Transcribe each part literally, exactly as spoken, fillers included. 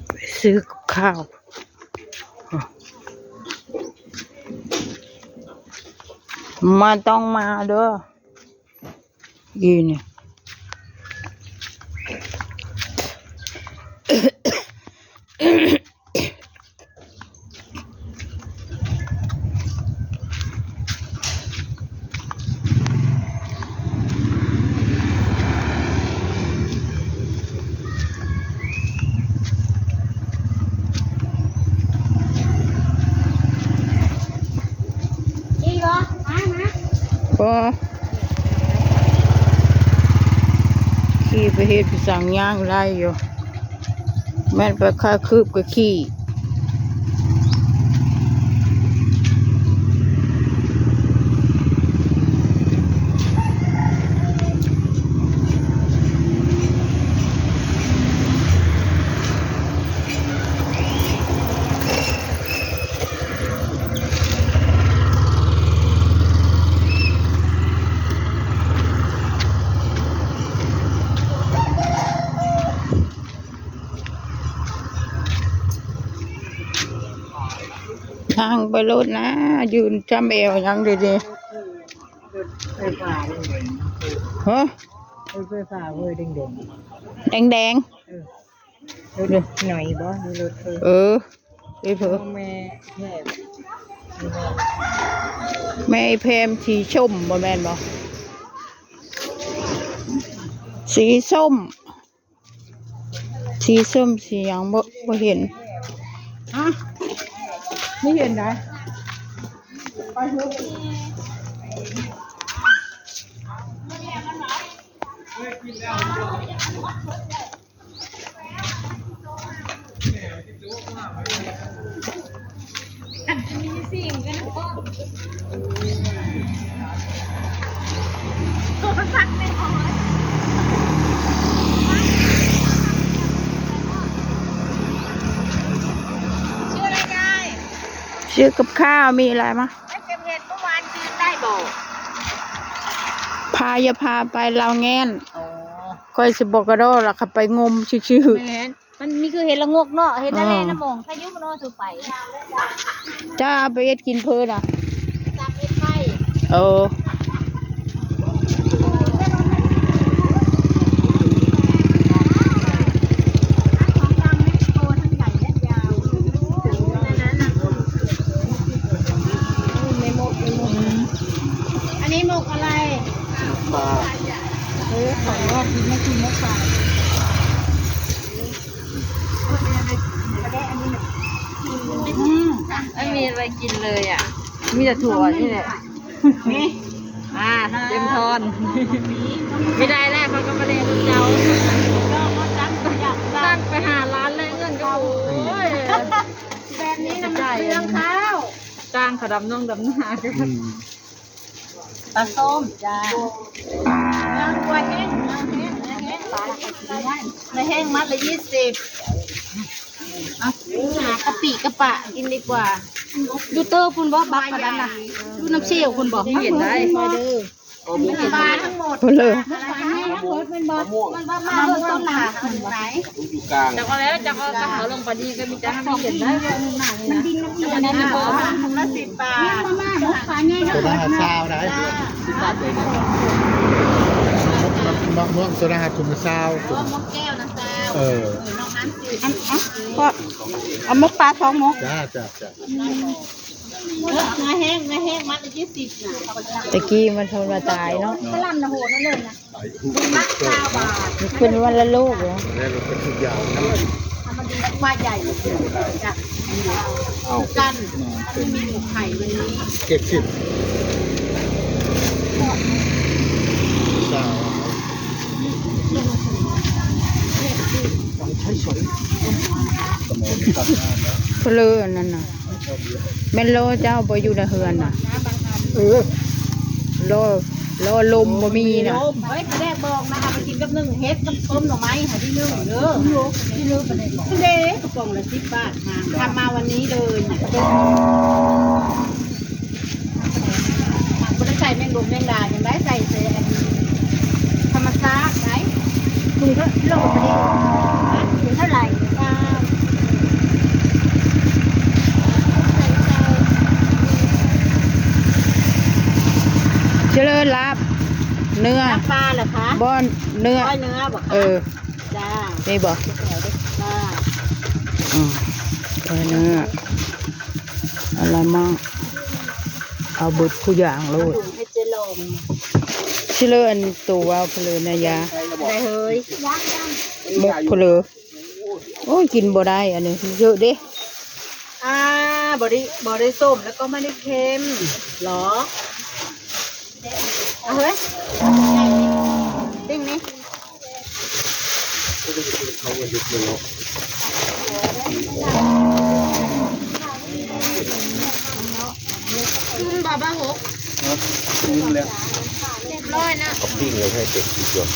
ไปซื้อกับข้าว มาต้องมาเด้อ อีนี่ อีกเหรอ มา มา โอ้ ขี่ไปเฮ็ดไปสั่งย่างได้อยู่ แม่นไปค่าคืบก็ขี่ ทางไปรถนะ ยืนจำแอวยังดีดี รถไฟฟ้าเลย ฮะ รถไฟฟ้าเว้ย แดงแดง แดงแดง เออ รถหน่อยบ่ มีรถเออ เออ เออเผลอ แม่แพม แม่แพมสีส้มบ่แม่นบ่ สีส้ม สีส้มสีหยังบ่ บ่เห็น ฮะ ไม่เห็นนะ ไปเถอะ ชื่ออะไรยาย ซื้อกับข้าวมีอะไรมา ไม่เก็บเห็ดเมื่อวานซื้อได้บ่ พาอย่าพาไปลาวแงน อ๋อ ค่อยสิบอกกระโดดล่ะ ขับไปงมซื่อๆ แม่น มันมีคือเห็ดละโงกเนาะ เห็ดละแล อ่า น้ำหม่อง พายุมันเอาสู่ไป จ้า เอาไปเฮ็ดกินเพิ่นน่ะ ตำเห็ดไฟ เออ อันนี้หมกอะไร ปลา เออ ของรอบกินไม่กินไม่ขาย อืม ไม่มีอะไรกินเลยอ่ะ มีแต่ถั่วนี่แหละ นี่ อ่า เต็มทอน ไม่ได้แล้ว เขาก็มาเรียนเจ้า ตั้งไปหาร้านแลกเงินก็ โอ้ย แบบนี้นะมันเปลืองข้าว จ้างเขาดำนงดำนา อืม ปลาส้มจ้า ย่างกล้วยแห้ง ย่างแห้ง ย่างแห้ง ปลาละ ปลาแห้งมัดละยี่สิบ เอา หากะปิกะปะกินดีกว่า อยู่เตอร์คุณบ่ บักกะดันน่ะ อยู่น้ำเชี่ยวคุณบ่ นี่เห็นได้ มาเด้อ ปลาทั้งหมด เพิ่นเลย ปลาทั้งหมด มันบ่มาเบิ่งต้นหนา ไหน อยู่กลาง จักเอาแล้ว จักเอากระเป๋าลงไปดีก็มีจ้า ให้มันเห็นได้ว่ามันหนาเลยนะ มันดินน้ำเอียงนะ ถุงละสิบบาท มาม่าหมกปลาไง โซดาหาดซาวได้ สิบบาทเลยนะ มะม่วงโซดาหาดถุงละซาว อ๋อ มะแก้วนะซาว เออ เออ นอกนั้นสิ อัน อัน ก็เอามะปลาทองมะ จ้า จ้า จ้า เออ มาแห้ง มาแห้ง มัดละยี่สิบน่ะ ตะกี้มันทนมาตายเนาะ กะหล่ำนะโหดนั่นเลยนะ มัดซาวบาท มันขึ้นวันละลูกเหรอ แล้วเราก็ทุกอย่างนะ เอามาดูว่าใหญ่จ้ะ เอา กัน มันมีหมูไข่วันนี้ เจ็ดสิบ สาว เปลือนั่นน่ะ แม่นโลเจ้าบ่อยู่ในเฮือนน่ะ เออ โล แล้วลมบ่มีนะ ลม เฮ้ย ปลาแดกบองนะ เอาไปกินกับนึ่งเห็ดกับต้มหน่อไม้ค่ะ ที่นึ่งเด้อ ที่นึ่งปลาแดกบอง เด้ กระป๋องละสิบบาทค่ะ ทำมาวันนี้เลยนะ บ่ได้ใส่แมงดงแมงดา ยังได้ใส่แต่อันธรรมชาติไง ถุงเท่า โลเท่านี้ ฮะ ถุงเท่าไหร่ เก้า เจริญลาบ เนื้อ ลาบปลาเหรอคะ บ่ เนื้อ ก้อยเนื้อบอกคะ เออ จ้า นี่บอก จ้า อืม ก้อยเนื้อ อะไรมั่ง เอาเบิดผู้อย่างโลด ให้เจ๊ลอง เจริญตัวเจริญนะยา ได้เฮ้ย มกเพลอ โอ้ย กินบ่ได้ อันนี้เยอะเด้ อ่า บ่ได้ บ่ได้ส้ม แล้วก็ไม่ได้เค็มหรอ เอาเฮ้ย ปิ้งนี่ อืม บาบาหก ลืมแล้ว เรียบร้อยนะ เอาปิ้งเลยให้เสร็จทีเดียว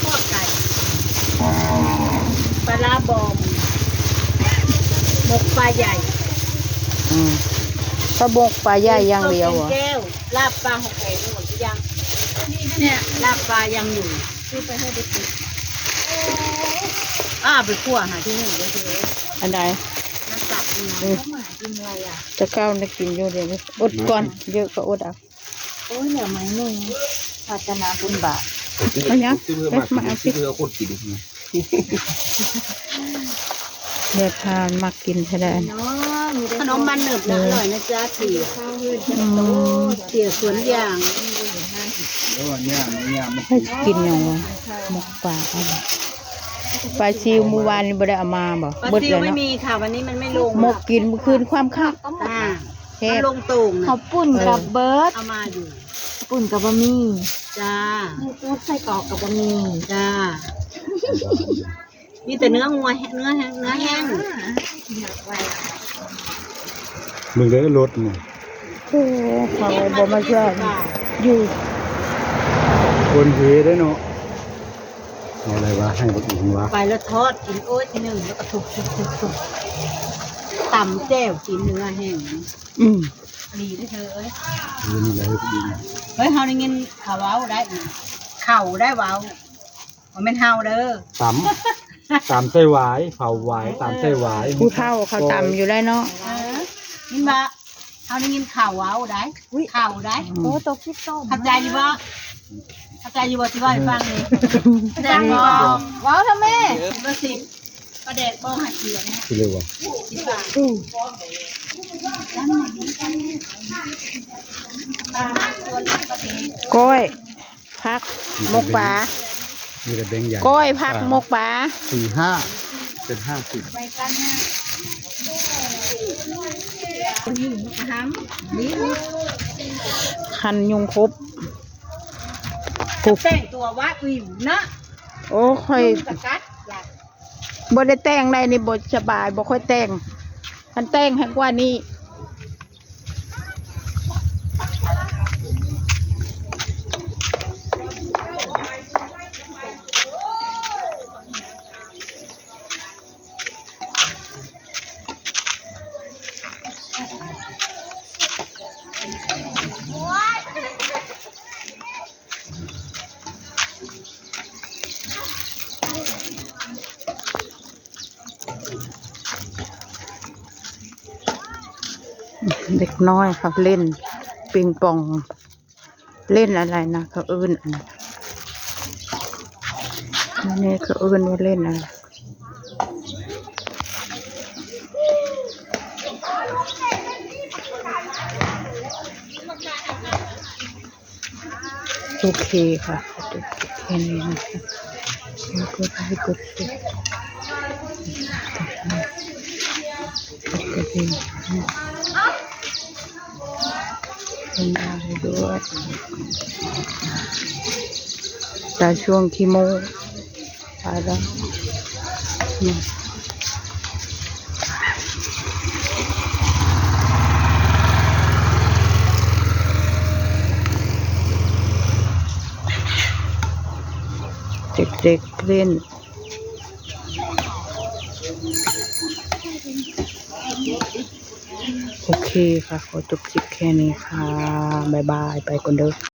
ทอดไก่ ปลาร้าบอง หมกปลาใหญ่ อืม ถ้าหมกปลาใหญ่อย่างเดียวเหรอ แกงแก้ว ลาบปลาหกแกงหมดหรือยัง เนี่ย ลาบปลายังอยู่ ซื้อไปให้เด็กๆ อ่า ไปคั่วหาที่นึ่งเด้อ อันใด น้ำสับนี่นะ อืม จะเข้านะกินอยู่เดี๋ยวนี้ อดก่อน เยอะก็อดเอา โอ้ย เหลือไม้หนึ่ง ภาชนะบุญบาป เอายัง ซื้อเพิ่มมา เอ๊ะ มาเอาสิ ซื้อเพิ่มเอาคนกิน ยายพามักกินเท่าใด ขนมมันหนึบนะ อร่อยนะจ๊ะ เสี่ย อืม เสี่ยสวนยาง แล้วอันเนี้ย อันเนี้ยมัน ให้กินอย่างวะ หมกปลาเอา ปลาซิวมื้อวานนี้บ่ได้เอามาบ่ ปลา เบิด ซิว แล้ว ไม่ เนาะ มีค่ะ วันนี้มันไม่ลง หมกกินมื้อคืนความคัก อ่า แซ่บ มันลงโต่งนะ ข้าวปุ้นกับเบิด เอามาอยู่ ข้าวปุ้นกับบะหมี่ จ้า หมูไส้กรอกกับบะหมี่ จ้า มีแต่เนื้องัว เนื้อแห้ง เนื้อแห้ง มึงได้รถนี่ โอ้ เขาบ่มาซ่อม อยู่ คนเฮได้เนาะ เอาอะไรวะ ให้บักอิงวะ ไปแล้วทอดกิน โอ้ย ทีหนึ่ง แล้วก็ทุบๆๆๆ ตำแจ่วกินเนื้อแห้ง อืม ดีเด้อเธอเอ้ย เออ นี่แหละบักอิง เฮ้ย เฮาได้ยินเขาเว้าได้นะ เขาได้เว้า บ่แม่นเฮาเด้อ ตำ ตำใส่หวาย เผาหวาย ตำใส่หวาย ผู้เฒ่าเขาตำอยู่ได้เนาะ เออ ยินบ่ เฮาได้ยินข่าวเว้าได้ อุ๊ย ข่าวได้ อืม โอ้ ตกคลิปส้ม เข้าใจอยู่บ่ เข้าใจอยู่บ่ สิเว้าให้ฟังนี่ เข้าใจบ่ เว้าทำไม เบอร์สิบ ปลาแดกบองหาเสียง สิเร็วว่ะ สิบบาท อืม ก้อย ผัก หมกปลา มีแต่แบงค์ใหญ่ ก้อยผัก อ่า หมกปลา สี่ห้า เป็นห้าสิบ คันยุงครบ แต่งตัวว่าอิ่มนะ โอ้ ค่อย ยุงกัด บ่ได้แต่งได้นี่ บ่สบาย บ่ค่อยแต่ง คันแต่งให้กว่านี้ เด็กน้อยเขาเล่นปิงปอง เล่นอะไรนะ เขาเอิ้นอันนั้น อันนี้เขาเอิ้นว่าเล่นอะไร โอเคค่ะ แค่นี้นะคะ แล้วก็ให้กดติด กดกระดิ่งให้คุณยายด้วย แต่ช่วงขี้โม้ ไปแล้ว อืม เด็กๆเล่น โอเคค่ะ ขอจบคลิปแค่นี้ค่ะ บ๊ายบาย ไปก่อนเด้อ